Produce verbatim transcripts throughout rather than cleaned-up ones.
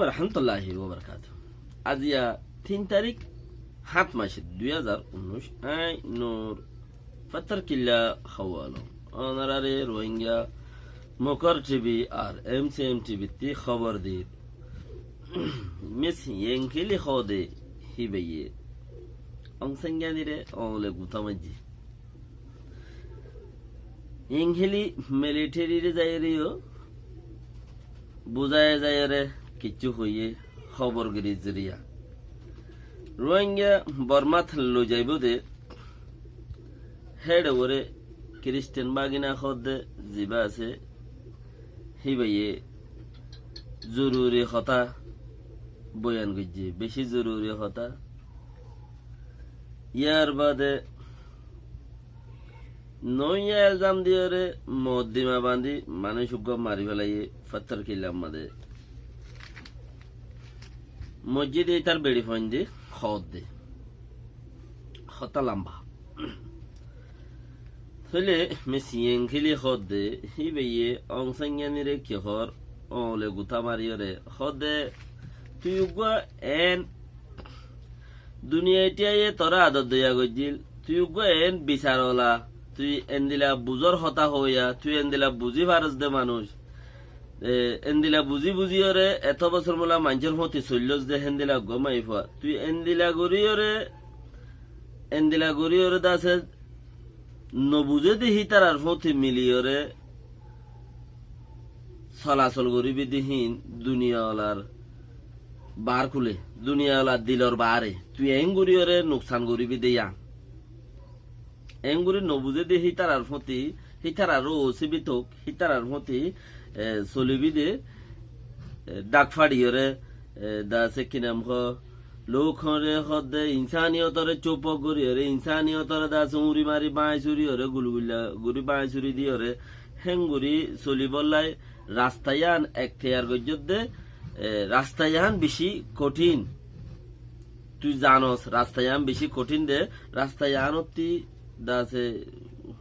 Rahmatulláhi wa barakátuhu. Aziya tin tarík, háñt mac, dui házar unnúic. Añí Nur Fattarkilla Hawalom. Ónoraré Rohingya Mokor T V ar M C M T V ttí hóbor dir. Mis Yengkili hoóde híbayé Ong San Gyaniré oñle gutá maijjé. Yengkili militherire zaiyóre yó buzái zaiyóre kiccú hoiyé hóbor girir zoriya. Rohingya Bormát loi zaibóu de héçe uore Kiristán bagina hoódde zibá asé híbayé zoruri hotá boyan goijjé, beci zoruri hotá. Yar bade noya elzam diyóre moddima bañdí manúic uggúa mari felaiyé Fattarkillar mazé. Moijjé de ítar beçi fuain de hoódde. Hotá lamba. Tóile Mis Yengkili hoódde, híbayé Ong San Gyaniré ki hoór, oñle gutá mariyóre hoódde, tui uggúa en duniyai tiyaiye toré ador doiya goijjíl, tui uggúa en bisar ola, tui endila buzór hotá hoóiya, tui endila buzí faros de manúic. E, endila buzí buzíyóre eto bosór mula maincór fúañti soillós de héndila uggúa maiyafua. Tui endila goríyore, endila goríyore de asé nobuzé de hítarar fúañti miliyóre solasol goríbi de híin duniya olar baár kúle, duniya olar dilor baáre. Tui eén goríyore nuksan goríbi de yían. Eéngorí nobuzé de hítarar fúañti, hítararó osíbit ók, hítarar fúañti, e, solibí de, e, dhák façiyóre, e, de asé ki nam hoó, lóuk hoóñre hoódde, insániyotoré cóupok goríyore, insániyotoré de asé uñri mari báñi súriyore, gulgulla gorí báñi súri diyore, héngorí solibóllai rasta yían ektiyar goijjódde, e, rasta yían bicí kothín. Tui zanos, rasta yían bicí kothín de, rasta yíanottí de asé,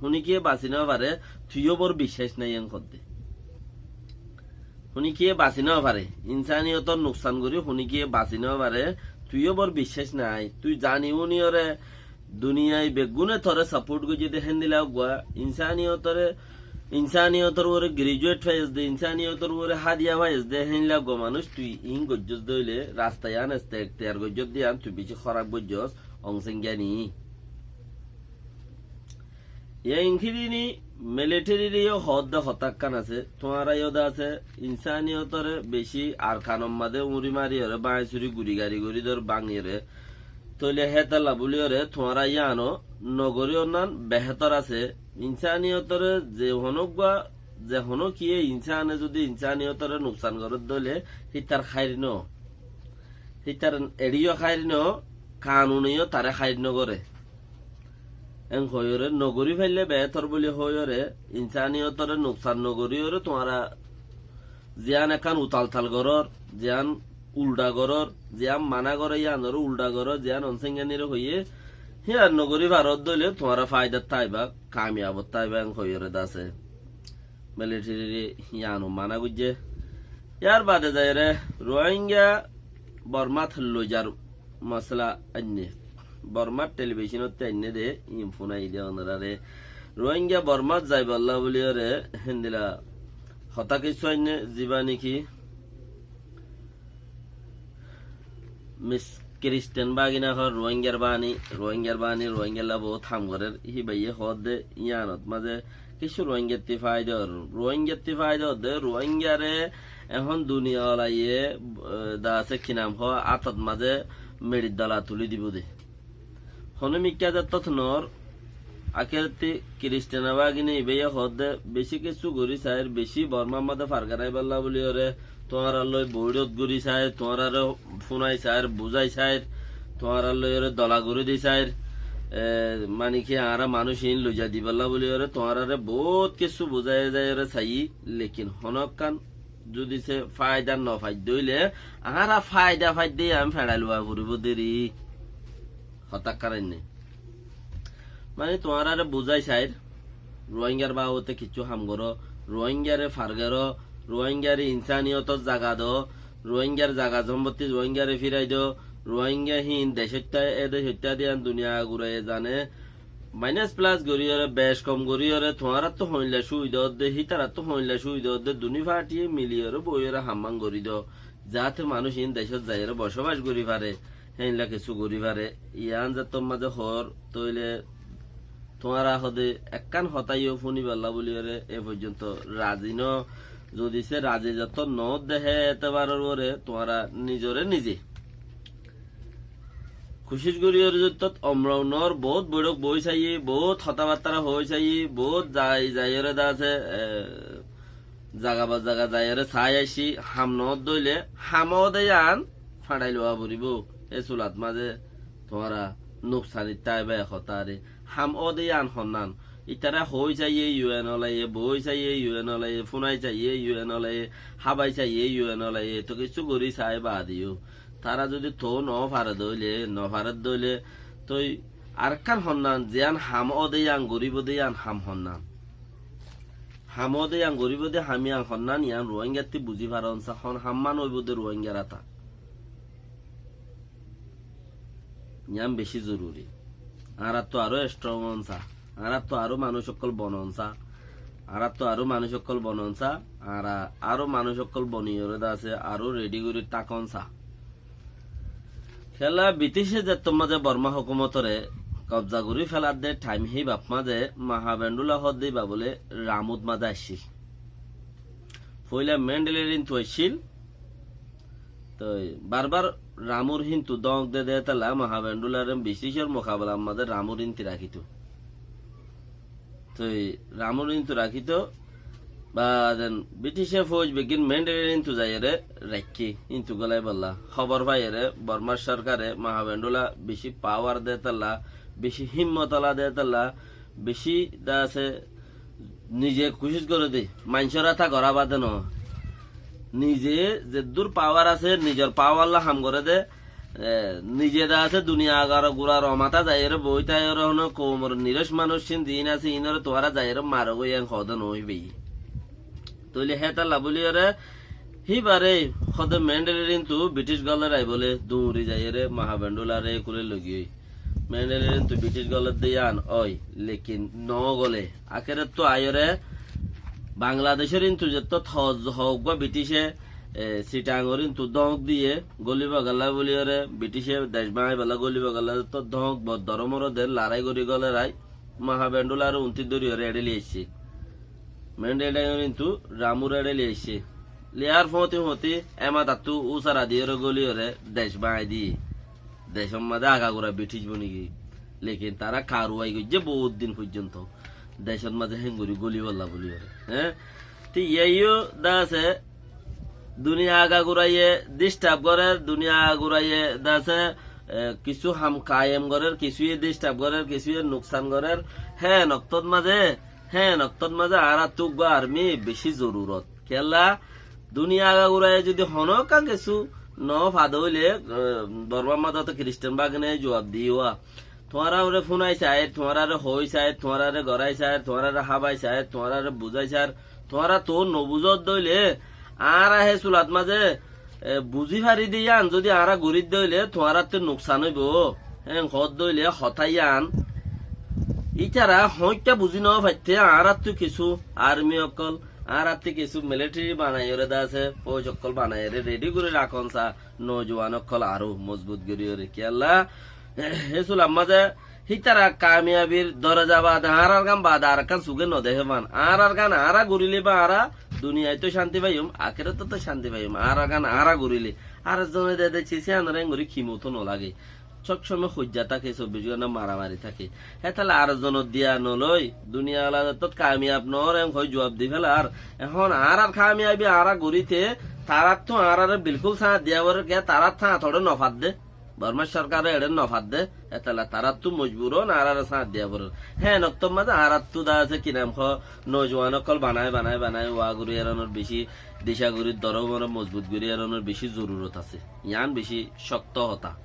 honíkiye basi nofaré, tuiyó bor biccác nái en hoódde. Honíkiye basi nofaré, insániyotor nuksan gorí honíkiye basi nofaré, tuiyó bor biccác nái. Tui zani uniyore, duniyai beggúne toré sapót goijjé de héndila uggúa, insániyotoré Insániyotor uore girijuet faiyós de, insániyotor uore hádiya faiyós de, héinla uggúa manúic tui iín goijjós de óile, rasta yían este ektiyar goijjós de yían tui bicí hóraf goijjós, Ong San Gyani. Yengkili ni militherire yó hoódde hotá ekkán asé, tuáñra yó de asé, insániyotoré bicí Arkanor mazé uñri mariyóre, báñgi súri guri gari gorí dór báñgiyóre, tóile hétolla bóliyoré tuáñra yíano nogorí onnán behétor asé. Insániyotoré ze honóggua, ze honókiye insáne zudi insániyotoré nuksan gorédde óile hítar háir no. Hítar eçíyo háir no, kanune yó taré háir nogoré. Eén hoóiyoré nogorí faillé behétor bóli hoóiyoré insániyotoré nuksan nogoríyoré tuáñra ziyán ekkán utal-tal gorór, ziyán uldha gorór, ziyán maná goré yíanoré uldha gorór, ziyán Ong San Gyaniré hoiyé, híyan nogorí faródde óile tuáñra fáidat táiba, kamiyabot táiba, en hoiyóre de asé. Militherire yíano maná goijjé. Yar bade zaiyóre Ruáinga Bormát loizar mosala ainné. Bormár telibicónottú ainné de, iín fúnai de onoráre. Ruáinga Bormát zaibólla bóliyoré héndila hotá kessú ainné, zibá néki Mis Kiristán bágina hoór Ruáingar báni, Ruáingar báni, Ruáingalla boóut ham gorér, híbayé hoódde yíanot mazé kessú Ruáingattí fáida ór. Ruáingattí fáida ódde, Ruáingare ehón duniya olaye, e, de asé ki nam hoó, átot mazé meçir dola tulí dibou de. Honó mikká zettót noór, akérottí Kiristán bágine ibáye hoódde, bicí kessú gorí sair, bicí Bormár mazé fargaraibálla bóliyoré, tuáñrallói boiçót gorí sair, tuáñráre fúnai sair, buzái sair, tuáñrallóiyoré dola gorí di sair, e, mani ki añára manúic iín loizai dibálla bóliyoré, tuáñráre boóut kessú buzái zaiyóre saiyí, lekin honókkán zudi se fáida nofaidde óile, añára fáida faidde añí feçai luwa foribóu deri. Hotá ekkán ainné. Mani tuáñráre buzái sair, Ruáingar babote kessú ham goró, Ruáingare fargaró, Ruáingare insániyotor zaga do, Ruáingar zaga zombotti Ruáingare firai do, Ruáinga híin decóitta, e decóitta diyan duniya guraye zane. Mainas plas goríyore, bec kom goríyore, tuáñrattú hoinla cúbida ódde, hítarattú hoinla cúbida ódde, duní fathíye miliyore boiyore hammán gorí do. Zaáte manúic iín decót zaiyore bocóbac gorí fare, héinla kessú gorí fare. Yián zettór mazé hoór, tóile tuáñra hóde ekkán hotá yó fúniballa bóliyoré e foijjonto razi noó. Zodi sé razi zettót noó de hé etebaror uore tuáñra nizoré nize kucíc goríyoré zettót omrou noór, boóut boiçók boói saiyí, boóut hotábattára hoói saiyí, boóut zai zaiyoré de asé, e, zaga ba zaga zaiyeré saái aiccí, ham noódde óile ham óde yían fañçai lowa foribóu. E sulat mazé tuáñra nuksanittá aibá e hotá aré. Ham óde yían honnán. Ítara hoói saiyé yu en olaiyé, boói saiyé yu en olaiyé, fúnai saiyé yu en olaiyé, hábai saiyé yu en olaiyé, tóu kessú gorí saái baade yó. Tará zodi toóu noó faredde óile, nofaredde óile, tói arekkán honnán, ziyán ham óde yían goríbou de yían ham honnán. Ham óde yían goríbou de ham yían honnán, yían Ruáingattí buzí faron sa, hon hammán óibou de Ruáingar áta. Yían bicí zoruri. Añárattu aró strong on sa, añárattu aró manúic ókkol bonon sa, añárattu aró manúic ókkol bonon sa, añára aró manúic ókkol boniyoré de asé, aró redi gorí tákon sa. Kiyólla Britíce zettót mazé Bormá hókumotoré kobza gorí feladde thaim híbat mazé Maha Bendula hoódde íba bóle Ramút mazé aiccíl. Foóila Mendelerin tu aiccíl. Toi barbar Ramúr híntu dóñk de de tolla Maha Bendularé Britícor mukabelar mazé Ramúr híntu rakítou. Toi Ramúr híntu rakítou. Baade Britíce fóuj beggín Mendelerin tu zaiyeré raikké, híntu gólai bolla. Hóbor faiyeré Bormár sorkare Maha Bendula bicí pawar de tolla, bicí hímmot ola de tolla, bicí de asé nize kucíc goré de, maincór áta gorá bade noó. Nize zeddúr pawar asé, nizor pawar loi ham goré de, e, nize de asé duniya agara gura rom áta zaiyeré boói táiyoré honó koumor niróc manúic cín ziín asé, iínoré tuáñra zaiyeré marogói en hoóde noóibei. Tóile hétalla bóliyoré híbaré hóde Mendelerin tu Britíc góler aibóle duñri zaiyeré Maha Bendularé kúle logiyói. Mendelerin tu Britíc góler de yían ói, lekin noó góle. Akérottú aiyóre Bangladecór híntu zettót hoó, hoó uggúa Britíce, e, Sitangor híntu dóñk diyé, gólibolla bóliyoré, Britíce dec báñgaiballa gólibolla zettót dóñk boddoromoré de larái gorí góler ai, Maha Bendularé untí dóriyoré eçé loi aiccé. Mendelerin tu Ramúre eçé loi aiccé. Liyar foóñti foóñti ema tattú úsara diyoré góliyoré dec báñgi diyé. Decór mazé agagura Britíc boni giyé. Lekin tará karuwai goijjé bout din foijjonto. Decór mazé héngorí gólibolla bóliyoré. Hé? Te yíaiyó de asé duniya agaguraye disturb gorér, duniya agaguraye de asé, e, kissú ham kayem gorér, kissúye disturb gorér, kissúye nuksan gorér. Hé, noktót mazé Hé, noktót mazé añárattú uggúa armi bicí zorurot. Kiyólla, duniya agaguraye zodi honókkan kessú noó fade óile, e, Bormár mazé to Kiristan bágine zuab diyé. Tuáñráre fúnai sair, tuáñráre hoói sair, tuáñráre gorái sair, tuáñráre hábai sair, tuáñráre buzái sair, tuáñra toóu nobuzódde óile, añára hé sulat mazé e, buzí faridé yían zodi añára gorídde óile tuáñrattú nuksan óibou. Héen hoódde óile hotá yían. Ítara hoóñikka buzí noó faitté añárattú kissú armi ókkol, añárattú kissú militeri banaiyóre de asé, fóuj ókkol banaiyóre redi gorí rakón sa, noujuwan ókkol aró mozbut goríyoré. Kiyólla, e, hé sulat mazé Hítara kamiyabir doroza baade añárar gán baade arekkán suge nodehé fán. Añárar gán añára goríle ba añára duniyait tó cánti faiyum, akérotot tó cánti faiyum. Añárar gán añára goríle. Ar zone dede sis yíanor engorí kimot ó nolage. Sób somoi hoijja táke, sobbic gónta maramari táke. Hétale ar zonor diya noloi, duniya aladat tot kamiyab noór en hoi juab di félar. Ehón añárar kamiyabi añára goríte, tarattú añárare bilkúl sáñt diya forer, kiyá tarar sáñt oré nofadde. Bormár sorkare eçé nofadde, hétalla tarattú mojbur óon añárare sáñt diya forer. Hé, noktór mazé añárattú de asé ki nam hoó, noujuwan ókkol banai, banai, banai, wa gorí eranor bicí, dica gorí dóro mozbut gorí eranor bicí zorurot asé. Yián bicí cókto hotá.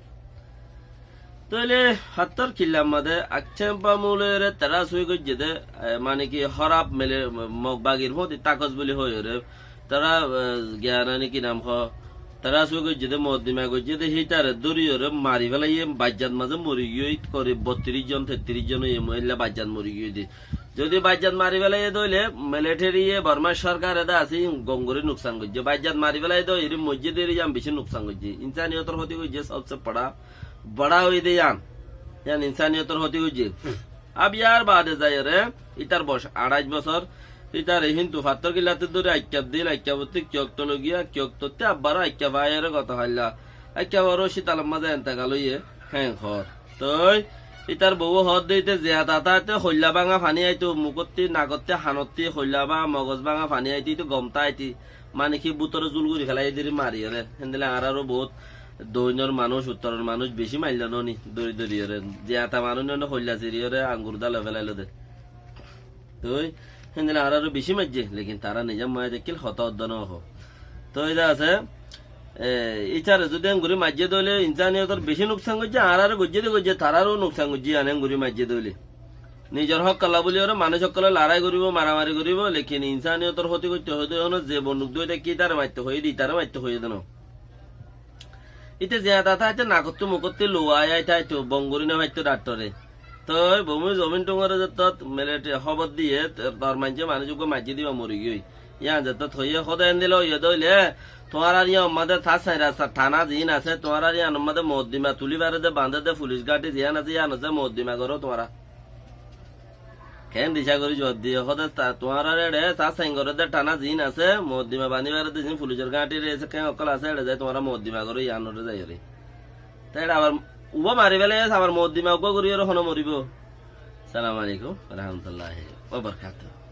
Tóile hattór killar mazé Akcámpa mulóiyore tará sui goijjé dé, e, mane ki hóraf mele, mog bagir fúñti tákos buli hoiyóre, tará, e, giyanani ki nam hoó, Tará asé goijjé dé, mokoddima goijjé dé, hítare dóriyoré mari félaiye, baijjat mazé mori giyói, korib bottiríc zon, tettiríc zon óiye, mo-, éilla baijjat mori giyói dé. Zodi baijjat mari félaiye dé óile, militariye, Bormar sorkare dé asé, gom gorí nuksan goijjé. Baijjat mari félaiye dé, eri moijjé dé, eri yián beci nuksan goijjé. Insaniyotor hóti goijjé, sobse bora, bora óiye dé yián. Yián insaniyotor hóti goijjé. Ab yar baade zaiyóre, ítar boc añçáic bosór, ítare hintu fattór killattú dóri aikká dil, aikká bottí, kiyók tologiya, kiyók tottí abbaró aikká faiyóre goto hailla, aikká boro cítalor mazé entekal óiye, héen hoór. Toi, ítar bouwe hoódde íte ziyata táite hoilla báñga faní aitó, mukottí, nakottí, hanottí, hoilla báñga, mogos báñga faní aitó, íte gom táite, mane ki bútore zul gorí félaiye dé eri mariyóre. Héndilla añáraró bout doinor manúic, uttoror manúic beci mailla nóni, dóri dóriyóre. Ziyata manúic nóni hoilla siriyóre angur dá loi félailó dé. Toi, héndilla añáraró beci maijjé, lekin tará nizam maijjé, kil hotá uddá no hoó. Toi, ida asé, e, ítare zodi engorí maijjé dé óile, insaniyotor beci nuksan goijjé, añáraré goijjé dé goijjé, taráró nuksan goijjé, yián engorí maijjé dé óile. Nizor hók olla buli óre manúic ókkole larái goríbo, maramari goríbo, lekin insaniyotor hóti goitté hoilé, ono ze bonnuk dói táke, ítare maitté hoiyé dé, ítare maitté hoiyé dé no. Íte ziyata táite nakottú mukottú luwa ai ai táito, bon gorí no faitto dhaktore. Toi Bumi Zomin Tungore zettót militari hóbor diyé, tor maincé manúic uggúa maijjé dé íba mori giyói. Yián zettót hoiyé, hóde endilla óiye dé óile, tuáñrar yián mazé tar sair rasta thana ziín asé, tuáñrar yián mazé mokoddima tulí fare dé, bañdé dé, fulic gáñthi ziyán asé, yián asé mokoddima goró tuáñra. Keén dicá gorí juab diyé, hóde ta-, tuáñrar eçe sá sain goré dé thana ziín asé, mokoddima bañdí fare dé ziín fulicor gáñthi re ese keén ókkol asé, eçe zai tuáñra mokoddima goró yián ore zaiyóre. Te eçe abar uggúa mari félaiyé, abar mokoddima uggúa gorí ore hone moribo. Assalamu alaikum wa rahmatullahi wa barakatuhu.